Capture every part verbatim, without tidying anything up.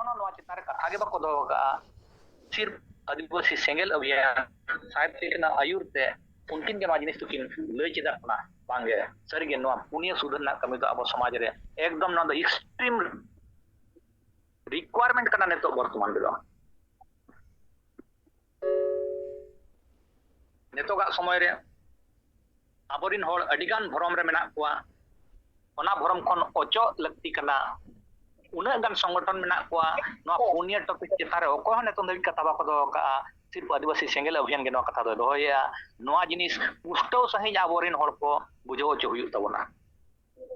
ᱱᱚᱣᱟ ᱪᱮᱛᱟᱱ ᱨᱮ ᱠᱟᱛᱷᱟ ᱜᱮ ᱵᱟᱠᱚ ᱫᱚᱦᱚ ᱠᱟᱜᱼᱟ᱾ ᱥᱤᱨᱯ ᱟᱹᱫᱤᱵᱟᱹᱥᱤ ᱥᱮᱸᱜᱮᱞ ᱚᱵᱷᱤᱭᱟᱱ ᱥᱟᱦᱮᱵᱽ ᱛᱤᱠᱤᱱᱟᱜ ᱟᱹᱭᱩᱨ ᱛᱮ ᱩᱱᱠᱤᱱ ᱜᱮ ᱱᱚᱣᱟ ᱡᱤᱱᱤᱥ ᱫᱚᱠᱤᱱ ᱞᱟᱹᱭ ᱪᱮᱫᱟᱜ ᱠᱟᱱᱟ᱾ ᱵᱟᱝᱜᱮ, ᱥᱟᱹᱨᱤᱜᱮ ᱱᱚᱣᱟ ᱯᱩᱱᱭᱟᱹ ᱥᱩᱫᱷᱟᱹᱨ ᱨᱮᱱᱟᱜ ᱠᱟᱹᱢᱤ ᱫᱚ ᱟᱵᱚ ᱥᱚᱢᱟᱡᱽ ᱨᱮ ᱮᱠᱫᱚᱢ ᱱᱚᱣᱟ ᱫᱚ extreme requirement ᱠᱟᱱᱟ ᱱᱤᱛᱚᱜ ᱵᱚᱨᱛᱚᱢᱟᱱ ᱨᱮᱫᱚ᱾ ᱱᱤᱛᱚᱜᱟᱜ ᱥᱚᱢᱚᱭ ᱨᱮ ᱟᱵᱚᱨᱤᱱ ᱦᱚᱲ ᱟᱹᱰᱤᱜᱟᱱ ᱵᱷᱚᱨᱚᱢ ᱨᱮ ᱢᱮᱱᱟᱜ ᱠᱚᱣᱟ, ᱚᱱᱟ ᱵᱷᱚᱨᱚᱢ ᱠᱷᱚᱱ ᱚᱪᱚᱜ ᱞᱟᱹᱠᱛᱤ ᱠᱟᱱᱟ᱾ ᱩᱱᱟᱹᱜ ᱜᱟᱱ ᱥᱚᱝᱜᱚᱴᱷᱚᱱ ᱢᱮᱱᱟᱜ ᱠᱚᱣᱟ, ᱱᱚᱣᱟ ᱯᱩᱱᱭᱟᱹ topic ᱪᱮᱛᱟᱱ ᱨᱮ ᱚᱠᱚᱭ ᱦᱚᱸ ᱱᱤᱛᱚᱝ ᱫᱷᱟᱹᱵᱤᱡ ᱠᱟᱛᱷᱟ ᱵᱟᱠᱚ ᱫᱚᱦᱚ ᱠᱟᱜᱼᱟ᱾ ᱥᱤᱨᱯ ᱟᱹᱫᱤᱵᱟᱹᱥᱤ ᱥᱮᱸᱜᱮᱞ ᱚᱵᱷᱤᱭᱟᱱ ᱜᱮ ᱱᱚᱣᱟ ᱠᱟᱛᱷᱟ ᱫᱚᱭ ᱫᱚᱦᱚᱭᱮᱜᱼᱟ᱾ ᱱᱚᱣᱟ ᱡᱤᱱᱤᱥ ᱯᱩᱥᱴᱟᱹᱣ ᱥᱟᱺᱦᱤᱡ ᱟᱵᱚᱨᱤᱱ ᱦᱚᱲ ᱠᱚ ᱵᱩᱡᱷᱟᱹᱣ ᱦᱚᱪᱚ ᱦᱩᱭᱩᱜ ᱛᱟᱵᱚᱱᱟ᱾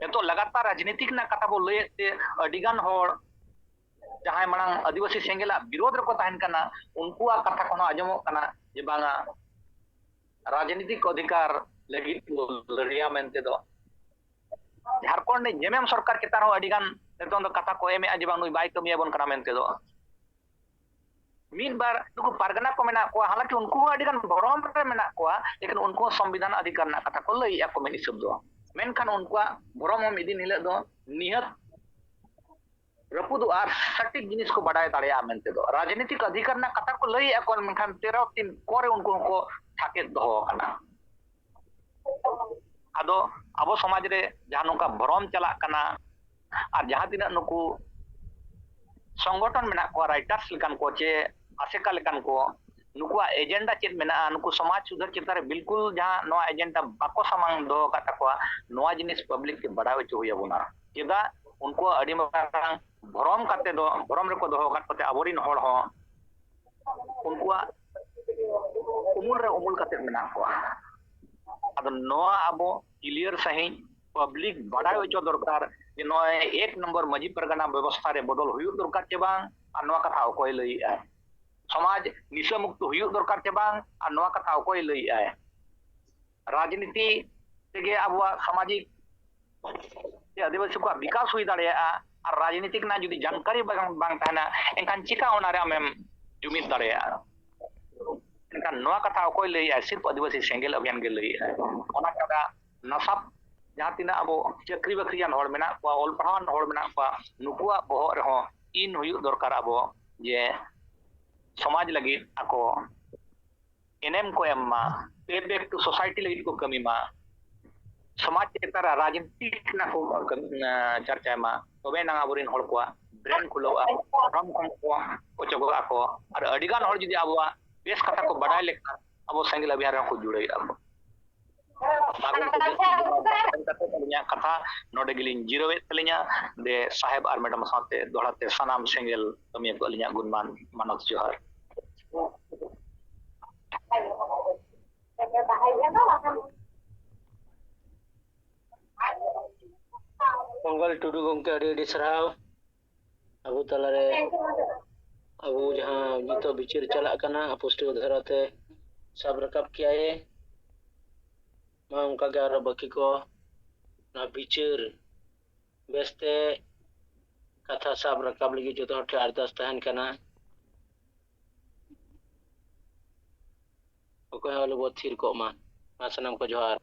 ᱱᱤᱛᱚᱜ ᱞᱟᱜᱟᱛᱟᱨ ᱨᱟᱡᱽᱱᱤᱛᱤ ᱨᱮᱱᱟᱜ ᱠᱟᱛᱷᱟ ᱵᱚ ᱞᱟᱹᱭᱮᱫ ᱛᱮ ᱟᱹᱰᱤᱜᱟᱱ ᱦᱚᱲ ᱡᱟᱦᱟᱸᱭ ᱢᱟᱲᱟᱝ ᱟᱹᱫᱤᱵᱟᱹᱥᱤ ᱥᱮᱸᱜᱮᱞᱟᱜ ᱵᱤᱨᱳᱫᱷ ᱨᱮᱠᱚ ᱛᱟᱦᱮᱱ ᱠᱟᱱᱟ, ᱩᱱᱠᱩᱣᱟᱜ ᱠᱟᱛᱷᱟ ᱠᱷᱚᱱ ᱦᱚᱸ ᱟᱸᱡᱚᱢᱚᱜ ᱠᱟᱱᱟ ᱡᱮ ᱵᱟᱝᱟ, ᱨᱟᱡᱽᱱᱤᱛᱤᱠ ᱚᱫᱷᱤᱠᱟᱨ ᱞᱟᱹᱜᱤᱫ ᱠᱚ ᱞᱟᱹᱲᱦᱟᱹᱭᱟ ᱢᱮᱱᱛᱮ ᱫᱚ᱾ ᱡᱷᱟᱲᱠᱷᱚᱸᱰ ᱨᱤᱱᱤᱡ ᱡᱮᱢᱮᱢ ᱥᱚᱨᱠᱟᱨ ᱪᱮᱛᱟᱱ ᱦᱚᱸ ᱟᱹᱰᱤᱜᱟᱱ ᱱᱤᱛᱚᱝ ᱫᱚ ᱠᱟᱛᱷᱟ ᱠᱚ ᱮᱢᱮᱜᱼᱟ ᱡᱮ ᱵᱟᱝ, ᱱᱩᱭ ᱵᱟᱭ ᱠᱟᱹᱢᱤᱭᱟᱵᱚᱱ ᱠᱟᱱᱟ ᱢᱮᱱᱛᱮ ᱫᱚ᱾ ᱢᱤᱫ ᱵᱟᱨ ᱱᱩᱠᱩ ᱯᱟᱨᱜᱟᱱᱟ ᱠᱚ ᱢᱮᱱᱟᱜ ᱠᱚᱣᱟ, ᱦᱟᱞᱟᱝᱠᱤ ᱩᱱᱠᱩ ᱦᱚᱸ ᱟᱹᱰᱤᱜᱟᱱ ᱵᱷᱚᱨᱚᱢ ᱨᱮ ᱢᱮᱱᱟᱜ ᱠᱚᱣᱟ, ᱞᱮᱠᱤᱱ ᱩᱱᱠᱩ ᱦᱚᱸ ᱥᱚᱝᱵᱤᱫᱷᱟᱱ ᱚᱫᱷᱤᱠᱟᱨ ᱨᱮᱱᱟᱜ ᱠᱟᱛᱷᱟ ᱠᱚ ᱞᱟᱹᱭᱮᱜᱼᱟ ᱠᱚ ᱢᱤᱫ ᱦᱤᱥᱟᱹᱵ ᱫᱚ᱾ ᱢᱮᱱᱠᱷᱟᱱ ᱩᱱᱠᱩᱣᱟᱜ ᱵᱷᱚᱨᱚᱢ ᱦᱚᱸ ᱢᱤᱫ ᱫᱤᱱ ᱦᱤᱞᱳᱜ ᱫᱚ ᱱᱤᱦᱟᱹᱛ ᱨᱟᱹᱯᱩᱫᱚᱜᱼᱟ ᱟᱨ ᱥᱚᱴᱷᱤᱠ ᱡᱤᱱᱤᱥ ᱠᱚ ᱵᱟᱰᱟᱭ ᱫᱟᱲᱮᱭᱟᱜᱼᱟ ᱢᱮᱱᱛᱮ ᱫᱚ᱾ ᱨᱟᱡᱽᱱᱤᱛᱤᱠ ᱚᱫᱷᱤᱠᱟᱨ ᱨᱮᱱᱟᱜ ᱠᱟᱛᱷᱟ ᱠᱚ ᱞᱟᱹᱭᱮᱜᱼᱟ ᱠᱚ, ᱢᱮᱱᱠᱷᱟᱱ ᱛᱮᱨᱚ ᱛᱤᱱ ᱯᱚᱨᱮ ᱩᱱᱠᱩ ᱦᱚᱸᱠᱚ ᱛᱷᱟᱠᱮᱫ ᱫᱚᱦᱚ ᱟᱠᱟᱱᱟ᱾ ᱟᱫᱚ ᱟᱵᱚ ᱥᱚᱢᱟᱡᱽ ᱨᱮ ᱡᱟᱦᱟᱸ ᱱᱚᱝᱠᱟ ᱵᱷᱚᱨᱚᱢ ᱪᱟᱞᱟᱜ ᱠᱟᱱᱟ, ᱟᱨ ᱡᱟᱦᱟᱸ ᱛᱤᱱᱟᱹᱜ ᱱᱩᱠᱩ ᱥᱚᱝᱜᱚᱴᱷᱚᱱ ᱢᱮᱱᱟᱜ ᱠᱚᱣᱟ, writers ᱞᱮᱠᱟᱱ ᱠᱚ ᱪᱮ ᱟᱥᱮᱠᱟ ᱞᱮᱠᱟᱱ ᱠᱚ, ᱱᱩᱠᱩᱣᱟᱜ agenda ᱪᱮᱫ ᱢᱮᱱᱟᱜᱼᱟ? ᱱᱩᱠᱩ ᱥᱚᱢᱟᱡᱽ ᱥᱩᱫᱷᱟᱹᱨ ᱪᱮᱛᱟᱱ ᱨᱮ ᱵᱤᱞᱠᱩᱞ ᱡᱟᱦᱟᱸ ᱱᱚᱣᱟ agenda ᱵᱟᱠᱚ ᱥᱟᱢᱟᱝ ᱫᱚᱦᱚ ᱟᱠᱟᱫ ᱛᱟᱠᱚᱣᱟ, ᱱᱚᱣᱟ ᱡᱤᱱᱤᱥ public ᱛᱮ ᱵᱟᱰᱟᱭ ᱦᱚᱪᱚ ᱦᱩᱭ ᱟᱵᱚᱱᱟ᱾ ᱪᱮᱫᱟᱜ ᱩᱱᱠᱩᱣᱟᱜ ᱟᱹᱰᱤ ᱢᱟᱨᱟᱝ ᱵᱷᱚᱨᱚᱢ ᱠᱟᱛᱮ ᱫᱚ, ᱵᱷᱚᱨᱚᱢ ᱨᱮᱠᱚ ᱫᱚᱦᱚ ᱟᱠᱟᱫ ᱠᱚᱛᱮ ᱟᱵᱚᱨᱤᱱ ᱦᱚᱲ ᱦᱚᱸ ᱩᱱᱠᱩᱣᱟᱜ ᱩᱢᱩᱞ ᱨᱮ ᱩᱢᱩᱞ ᱠᱟᱛᱮ ᱢᱮᱱᱟᱜ ᱠᱚᱣᱟ᱾ ᱟᱫᱚ ᱱᱚᱣᱟ ᱟᱵᱚ clear ᱥᱟᱺᱦᱤᱡ public ᱵᱟᱰᱟᱭ ᱦᱚᱪᱚ ᱫᱚᱨᱠᱟᱨ ᱡᱮ ᱱᱚᱜᱼᱚᱭ ᱮᱠ ᱱᱚᱢᱵᱚᱨ ᱢᱟᱹᱡᱷᱤ ᱯᱟᱨᱜᱟᱱᱟ ᱵᱮᱵᱚᱥᱛᱷᱟ ᱨᱮ ᱵᱚᱫᱚᱞ ᱦᱩᱭᱩᱜ ᱫᱚᱨᱠᱟᱨ ᱪᱮ ᱵᱟᱝ, ᱟᱨ ᱱᱚᱣᱟ ᱠᱟᱛᱷᱟ ᱚᱠᱚᱭ ᱞᱟᱹᱭᱮᱜᱼᱟᱭ? ᱥᱚᱢᱟᱡᱽ ᱱᱤᱥᱟᱹ ᱢᱩᱠᱛᱚ ᱦᱩᱭᱩᱜ ᱫᱚᱨᱠᱟᱨ ᱪᱮ ᱵᱟᱝ, ᱟᱨ ᱱᱚᱣᱟ ᱠᱟᱛᱷᱟ ᱚᱠᱚᱭ ᱞᱟᱹᱭᱮᱜᱼᱟᱭ? ᱨᱟᱡᱽᱱᱤᱛᱤ ᱛᱮᱜᱮ ᱟᱵᱚᱣᱟᱜ ᱥᱟᱢᱟᱡᱤᱠ ᱥᱮ ᱟᱹᱫᱤᱵᱟᱹᱥᱤ ᱠᱚᱣᱟᱜ ᱵᱤᱠᱟᱥ ᱦᱩᱭ ᱫᱟᱲᱮᱭᱟᱜᱼᱟ᱾ ᱟᱨ ᱨᱟᱡᱽᱱᱤᱛᱤ ᱨᱮᱱᱟᱜ ᱡᱩᱫᱤ ᱡᱟᱱᱠᱟᱨᱤ ᱵᱟᱝ, ᱵᱟᱝ ᱛᱟᱦᱮᱱᱟ, ᱮᱱᱠᱷᱟᱱ ᱪᱤᱠᱟ ᱚᱱᱟᱨᱮ ᱟᱢᱮᱢ ᱡᱩᱢᱤᱫ ᱫᱟᱲᱮᱭᱟᱜᱼᱟ? ᱮᱱᱠᱷᱟᱱ ᱱᱚᱣᱟ ᱠᱟᱛᱷᱟ ᱚᱠᱚᱭ ᱞᱟᱹᱭᱮᱜᱼᱟ? ᱥᱤᱨᱯ ᱟᱹᱫᱤᱵᱟᱹᱥᱤ ᱥᱮᱸᱜᱮᱞ ᱚᱵᱷᱤᱭᱟᱱ ᱜᱮ ᱞᱟᱹᱭᱮᱜᱼᱟ᱾ ᱚᱱᱟ ᱪᱷᱟᱰᱟ ᱱᱟᱥᱟᱵ ᱡᱟᱦᱟᱸ ᱛᱤᱱᱟᱹᱜ ᱟᱵᱚ ᱪᱟᱹᱠᱨᱤ ᱵᱟᱹᱠᱨᱤᱭᱟᱱ ᱦᱚᱲ ᱢᱮᱱᱟᱜ ᱠᱚᱣᱟ, ᱚᱞ ᱯᱟᱲᱦᱟᱣᱟᱱ ᱦᱚᱲ ᱢᱮᱱᱟᱜ ᱠᱚᱣᱟ, ᱱᱩᱠᱩᱣᱟᱜ ᱵᱚᱦᱚᱜ ᱨᱮᱦᱚᱸ in ᱦᱩᱭᱩᱜ ᱫᱚᱨᱠᱟᱨ ᱟᱵᱚ, ᱡᱮ ᱥᱚᱢᱟᱡᱽ ᱞᱟᱹᱜᱤᱫ ᱟᱠᱚ ᱮᱱᱮᱢ ᱠᱚ ᱮᱢ ᱢᱟ, pay back to society ᱞᱟᱹᱜᱤᱫ ᱠᱚ ᱠᱟᱹᱢᱤ ᱢᱟ, ᱥᱚᱢᱟᱡᱽ ᱪᱮᱛᱟᱱ ᱨᱮ ᱨᱟᱡᱽᱱᱤᱛᱤ ᱨᱮᱱᱟᱜ ᱠᱚ ᱠᱟᱹᱢᱤ, ᱮᱸ, ᱪᱟᱨᱪᱟᱭ ᱢᱟ, ᱛᱚᱵᱮ ᱮᱱᱟᱝ ᱟᱵᱚᱨᱮᱱ ᱦᱚᱲ ᱠᱚᱣᱟᱜ brain ᱠᱷᱩᱞᱟᱹᱜᱼᱟ, ᱵᱷᱨᱚᱢ ᱠᱷᱚᱱ ᱠᱚ ᱚᱪᱚᱜᱚᱜᱼᱟ ᱠᱚ᱾ ᱟᱨ ᱟᱹᱰᱤᱜᱟᱱ ᱦᱚᱲ ᱡᱩᱫᱤ ᱟᱵᱚᱣᱟᱜ ᱵᱮᱥ ᱠᱟᱛᱷᱟ ᱠᱚ ᱵᱟᱰᱟᱭ ᱞᱮᱠᱷᱟᱱ, ᱟᱵᱚ ᱥᱮᱸᱜᱮᱞ ᱚᱵᱷᱤᱭᱟᱱ ᱨᱮᱦᱚᱸ ᱠᱚ ᱡᱩᱲᱟᱹᱣᱮᱫᱼᱟ ᱠᱚ᱾ ᱵᱟᱵᱚᱱ ᱠᱚ ᱵᱮᱥ ᱠᱟᱛᱮ ᱟᱹᱞᱤᱧᱟᱜ ᱠᱟᱛᱷᱟ ᱱᱚᱰᱮ ᱜᱮᱞᱤᱧ ᱡᱤᱨᱟᱹᱣᱮᱫ ᱛᱟᱹᱞᱤᱧᱟ᱾ ᱫᱮ ᱥᱟᱦᱮᱵᱽ ᱟᱨ ᱢᱮᱰᱟᱢ ᱥᱟᱶᱛᱮ ᱫᱚᱦᱲᱟ ᱛᱮ ᱥᱟᱱᱟᱢ ᱥᱮᱸᱜᱮᱞ ᱠᱟᱹᱢᱤᱭᱟᱹ ᱠᱚ ᱟᱹᱞᱤᱧᱟᱜ ᱜᱩᱱᱢᱟᱱ ᱢᱟᱱᱚᱛ ᱡᱚᱦᱟᱨ᱾ ᱢᱚᱝᱜᱚᱞ ᱴᱩᱰᱩ ᱜᱚᱢᱠᱮ, ᱟᱹᱰᱤ ᱟᱹᱰᱤ ᱥᱟᱨᱦᱟᱣ᱾ ᱟᱵᱚ ᱛᱟᱞᱟᱨᱮ ᱟᱵᱚ ᱡᱟᱦᱟᱸ ᱱᱤᱛᱚᱜ ᱵᱤᱪᱟᱹᱨ ᱪᱟᱞᱟᱜ ᱠᱟᱱᱟ, ᱯᱩᱥᱴᱟᱹᱣ ᱫᱷᱟᱨᱟᱛᱮ ᱥᱟᱵ ᱨᱟᱠᱟᱵ ᱠᱮᱜᱼᱟᱭ᱾ ᱢᱟ ᱚᱱᱠᱟᱜᱮ ᱟᱨᱚ ᱵᱟᱹᱠᱤ ᱠᱚ ᱚᱱᱟ ᱵᱤᱪᱟᱹᱨ ᱵᱮᱥᱛᱮ ᱠᱟᱛᱷᱟ ᱥᱟᱵ ᱨᱟᱠᱟᱵ ᱞᱟᱹᱜᱤᱫ ᱡᱚᱛᱚ ᱦᱚᱲ ᱴᱷᱮᱱ ᱟᱨᱫᱟᱥ ᱛᱟᱦᱮᱱ ᱠᱟᱱᱟ᱾ ᱚᱠᱚᱭ ᱦᱚᱸ ᱟᱞᱚ ᱵᱚ ᱛᱷᱤᱨ ᱠᱚᱜ ᱢᱟ᱾ ᱢᱟ ᱥᱟᱱᱟᱢ ᱠᱚ ᱡᱚᱦᱟᱨ᱾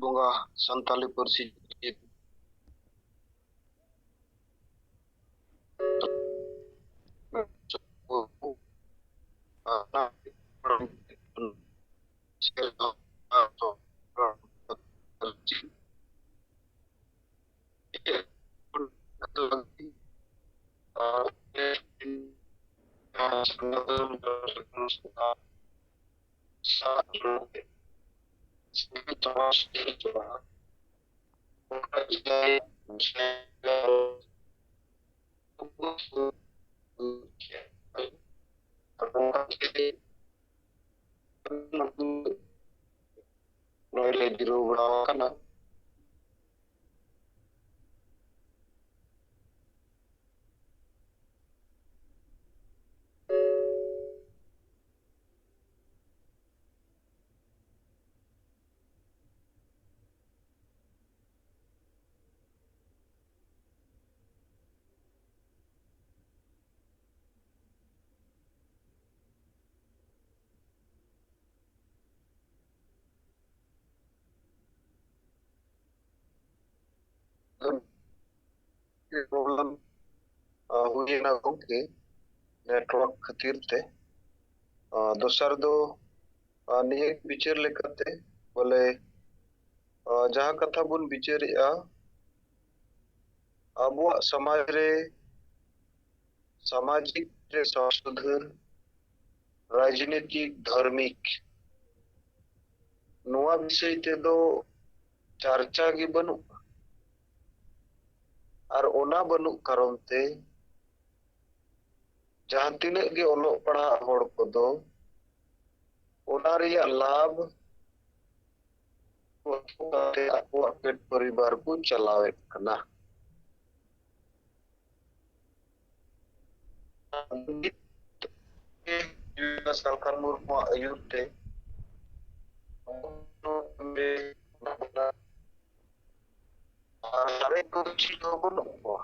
ᱵᱚᱸᱜᱟ ᱥᱟᱱᱛᱟᱞᱤ ᱯᱟᱹᱨᱥᱤ ᱱᱚᱜᱼᱚᱭ ᱞᱮ ᱡᱤᱨᱟᱹᱣ ᱵᱟᱲᱟ ᱟᱠᱟᱱᱟ᱾ Problem, ᱟ, ᱦᱩᱭᱮᱱᱟ ᱜᱚᱢᱠᱮ, network ᱠᱷᱟᱹᱛᱤᱨ ᱛᱮ᱾ ᱟ, ᱫᱚᱥᱟᱨ ᱫᱚ, ᱟ, ᱱᱤᱭᱟᱹ ᱵᱤᱪᱟᱹᱨ ᱞᱮᱠᱟᱛᱮ ᱵᱚᱞᱮ, ᱟ, ᱡᱟᱦᱟᱸ ᱠᱟᱛᱷᱟ ᱵᱚᱱ ᱵᱤᱪᱟᱹᱨᱮᱜᱼᱟ, ᱟᱵᱚᱣᱟᱜ ᱥᱚᱢᱟᱡᱽ ᱨᱮ ᱥᱟᱢᱟᱡᱤᱠ ᱨᱮ ᱥᱚᱝᱥᱳᱫᱷᱚᱱ, ᱨᱟᱡᱽᱱᱤᱛᱤᱠ, ᱫᱷᱟᱨᱢᱤᱠ, ᱱᱚᱣᱟ ᱵᱤᱥᱚᱭ ᱛᱮᱫᱚ ᱪᱟᱨᱪᱟ ᱜᱮ ᱵᱟᱹᱱᱩᱜᱼᱟ᱾ ᱟᱨ ᱚᱱᱟ ᱵᱟᱹᱱᱩᱜ ᱠᱟᱨᱚᱱ ᱛᱮ ᱡᱟᱦᱟᱸ ᱛᱤᱱᱟᱹᱜ ᱜᱮ ᱚᱞᱚᱜ ᱯᱟᱲᱦᱟᱜ ᱦᱚᱲ ᱠᱚᱫᱚ ᱚᱱᱟ ᱨᱮᱭᱟᱜ ᱞᱟᱵᱷ ᱠᱟᱛᱮ ᱟᱠᱚᱣᱟᱜ ᱯᱮᱴ ᱯᱚᱨᱤᱵᱟᱨ ᱠᱚ ᱪᱟᱞᱟᱣᱮᱫ ᱠᱟᱱᱟ᱾ ᱥᱟᱞᱠᱷᱟᱱ ᱢᱩᱨᱢᱩᱣᱟᱜ ᱟᱹᱭᱩᱨ ᱛᱮ ᱟᱨ ᱥᱟᱨᱮᱡ ᱠᱚᱫᱚ ᱪᱮᱫ ᱦᱚᱸ ᱵᱟᱹᱱᱩᱜ ᱠᱚᱣᱟ᱾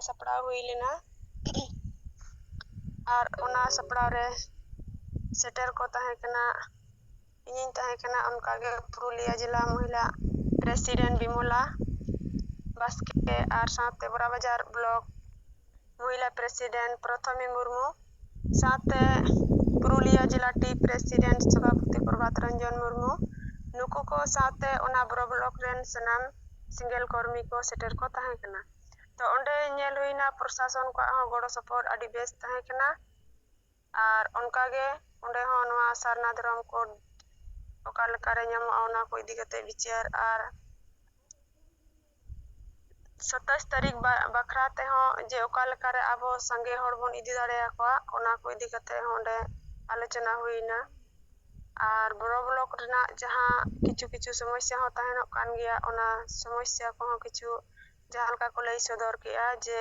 ᱥᱟᱯᱲᱟᱣ ᱦᱩᱭ ᱞᱮᱱᱟ᱾ ᱟᱨ ᱚᱱᱟ ᱥᱟᱯᱲᱟᱣ ᱨᱮ ᱥᱮᱴᱮᱨ ᱠᱚ ᱛᱟᱦᱮᱸ ᱠᱟᱱᱟ, ᱤᱧᱤᱧ ᱛᱟᱦᱮᱸ ᱠᱟᱱᱟ, ᱚᱱᱠᱟᱜᱮ ᱯᱩᱨᱩᱞᱤᱭᱟᱹ ᱡᱮᱞᱟ ᱢᱚᱦᱤᱞᱟ ᱯᱨᱮᱥᱤᱰᱮᱱᱴ ᱵᱤᱢᱚᱞᱟ ᱵᱟᱥᱠᱮ ᱟᱨ ᱥᱟᱶᱛᱮ ᱵᱚᱨᱟᱵᱟᱡᱟᱨ ᱵᱞᱚᱠ ᱢᱚᱦᱤᱞᱟ ᱯᱨᱮᱥᱤᱰᱮᱱᱴ ᱯᱨᱚᱛᱷᱚᱢᱤ ᱢᱩᱨᱢᱩ, ᱥᱟᱶᱛᱮ ᱯᱩᱨᱩᱞᱤᱭᱟᱹ ᱡᱮᱞᱟ ᱴᱤ ᱯᱨᱮᱥᱤᱰᱮᱱᱴ ᱥᱚᱵᱷᱟᱯᱚᱛᱤ ᱯᱨᱚᱵᱷᱟᱛ ᱨᱚᱧᱡᱚᱱ ᱢᱩᱨᱢᱩ, ᱱᱩᱠᱩ ᱠᱚ ᱥᱟᱶᱛᱮ ᱚᱱᱟ ᱵᱚᱨᱚ ᱵᱞᱚᱠ ᱨᱮᱱ ᱥᱟᱱᱟᱢ ᱥᱮᱸᱜᱮᱞ ᱠᱚᱨᱢᱤ ᱠᱚ ᱥᱮᱴᱮᱨ ᱠᱚ ᱛᱟᱦᱮᱸ ᱠᱟᱱᱟ᱾ ᱛᱚ ᱚᱸᱰᱮ ᱧᱮᱞ ᱦᱩᱭᱱᱟ ᱯᱨᱚᱥᱟᱥᱚᱱ ᱠᱚᱣᱟᱜ ᱦᱚᱸ ᱜᱚᱲᱚ ᱥᱚᱯᱚᱦᱚᱫ ᱟᱹᱰᱤ ᱵᱮᱥ ᱛᱟᱦᱮᱸ ᱠᱟᱱᱟ᱾ ᱟᱨ ᱚᱱᱠᱟᱜᱮ ᱚᱸᱰᱮ ᱦᱚᱸ ᱱᱚᱣᱟ ᱥᱟᱨᱱᱟ ᱫᱷᱚᱨᱚᱢ ᱠᱳᱰ ᱚᱠᱟ ᱞᱮᱠᱟᱨᱮ ᱧᱟᱢᱚᱜᱼᱟ, ᱚᱱᱟ ᱠᱚ ᱤᱫᱤ ᱠᱟᱛᱮ ᱵᱤᱪᱟᱹᱨ ᱟᱨ ᱥᱟᱛᱟᱥ ᱛᱟᱹᱨᱤᱠᱷ ᱵᱟ-, ᱵᱟᱠᱷᱨᱟ ᱛᱮᱦᱚᱸ ᱡᱮ ᱚᱠᱟ ᱞᱮᱠᱟᱨᱮ ᱟᱵᱚ ᱥᱟᱸᱜᱮ ᱦᱚᱲ ᱵᱚᱱ ᱤᱫᱤ ᱫᱟᱲᱮᱭᱟᱠᱚᱣᱟ, ᱚᱱᱟ ᱠᱚ ᱤᱫᱤ ᱠᱟᱛᱮ ᱦᱚᱸ ᱚᱸᱰᱮ ᱟᱞᱳᱪᱚᱱᱟ ᱦᱩᱭᱱᱟ᱾ ᱟᱨ ᱵᱚᱨᱚ ᱵᱞᱚᱠ ᱨᱮᱱᱟᱜ ᱡᱟᱦᱟᱸ ᱠᱤᱪᱷᱩ ᱠᱤᱪᱷᱩ ᱥᱚᱢᱚᱥᱥᱟ ᱦᱚᱸ ᱛᱟᱦᱮᱱᱚᱜ ᱠᱟᱱ ᱜᱮᱭᱟ, ᱚᱱᱟ ᱥᱚᱢᱚᱥᱥᱟ ᱠᱚᱦᱚᱸ ᱠᱤᱪᱷᱩ ᱡᱟᱦᱟᱸ ᱞᱮᱠᱟ ᱠᱚ ᱞᱟᱹᱭ ᱥᱚᱫᱚᱨ ᱠᱮᱜᱼᱟ ᱡᱮ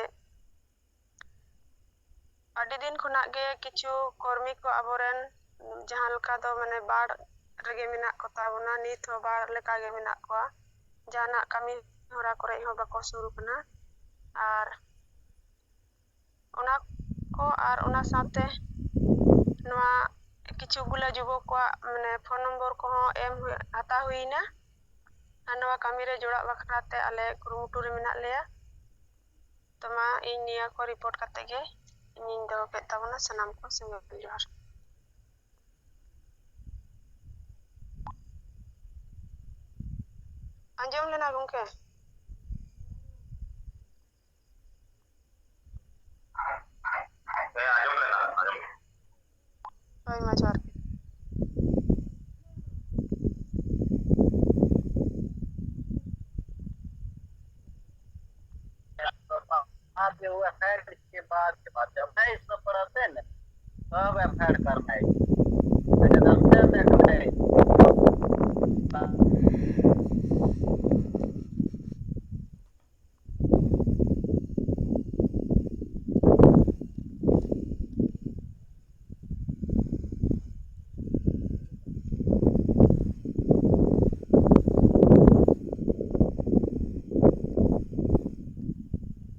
ᱟᱹᱰᱤ ᱫᱤᱱ ᱠᱷᱚᱱᱟᱜ ᱜᱮ ᱠᱤᱪᱷᱩ ᱠᱚᱨᱢᱤ ᱠᱚ ᱟᱵᱚᱨᱮᱱ ᱡᱟᱦᱟᱸ ᱞᱮᱠᱟ ᱫᱚ ᱢᱟᱱᱮ ᱵᱟᱲ ᱨᱮᱜᱮ ᱢᱮᱱᱟᱜ ᱠᱚᱛᱟ ᱵᱚᱱᱟ, ᱱᱤᱛ ᱦᱚᱸ ᱵᱟᱲ ᱞᱮᱠᱟ ᱜᱮ ᱢᱮᱱᱟᱜ ᱠᱚᱣᱟ, ᱡᱟᱦᱟᱱᱟᱜ ᱠᱟᱹᱢᱤ ᱦᱚᱨᱟ ᱠᱚᱨᱮ ᱦᱚᱸ ᱵᱟᱠᱚ ᱥᱩᱨ ᱠᱟᱱᱟ᱾ ᱟᱨ ᱚᱱᱟ ᱠᱚ ᱟᱨ ᱚᱱᱟ ᱥᱟᱶᱛᱮ ᱱᱚᱣᱟ ᱠᱤᱪᱷᱩ ᱜᱩᱞᱟ ᱡᱩᱵᱚᱠ ᱠᱚᱣᱟᱜ ᱢᱟᱱᱮ ᱯᱷᱳᱱ ᱱᱚᱢᱵᱚᱨ ᱠᱚᱦᱚᱸ ᱮᱢ ᱦᱩᱭ, ᱦᱟᱛᱟᱣ ᱦᱩᱭᱱᱟ᱾ ᱟᱨ ᱱᱚᱣᱟ ᱠᱟᱹᱢᱤ ᱨᱮ ᱡᱚᱲᱟᱜ ᱵᱟᱠᱷᱨᱟ ᱛᱮ ᱟᱞᱮ ᱠᱩᱨᱩᱢᱩᱴᱩ ᱨᱮ ᱢᱮᱱᱟᱜ ᱞᱮᱭᱟ᱾ ᱛᱚ ᱢᱟ ᱤᱧ ᱱᱤᱭᱟᱹ ᱠᱚ ᱨᱤᱯᱳᱨᱴ ᱠᱟᱛᱮ ᱜᱮ ᱤᱧᱤᱧ ᱫᱚᱦᱚ ᱠᱮᱫ ᱛᱟᱵᱚᱱᱟ᱾ ᱥᱟᱱᱟᱢ ᱠᱚ ᱥᱮᱸᱜᱮᱞ ᱡᱚᱦᱟᱨ᱾ ᱟᱸᱡᱚᱢ ᱞᱮᱱᱟ ᱜᱚᱢᱠᱮ? ᱦᱮᱸ, ᱟᱸᱡᱚᱢ ᱞᱮᱱᱟ, ᱟᱸᱡᱚᱢ ᱞᱮᱱᱟ᱾ ᱦᱳᱭ ᱢᱟ, ᱡᱚᱦᱟᱨ ᱜᱮ᱾ बाद जो हुआ, खैर, इसके बाद, के बाद जब मैं इस पर पड़ा थे ना, तब एफ आई आर करना है। अच्छा, तब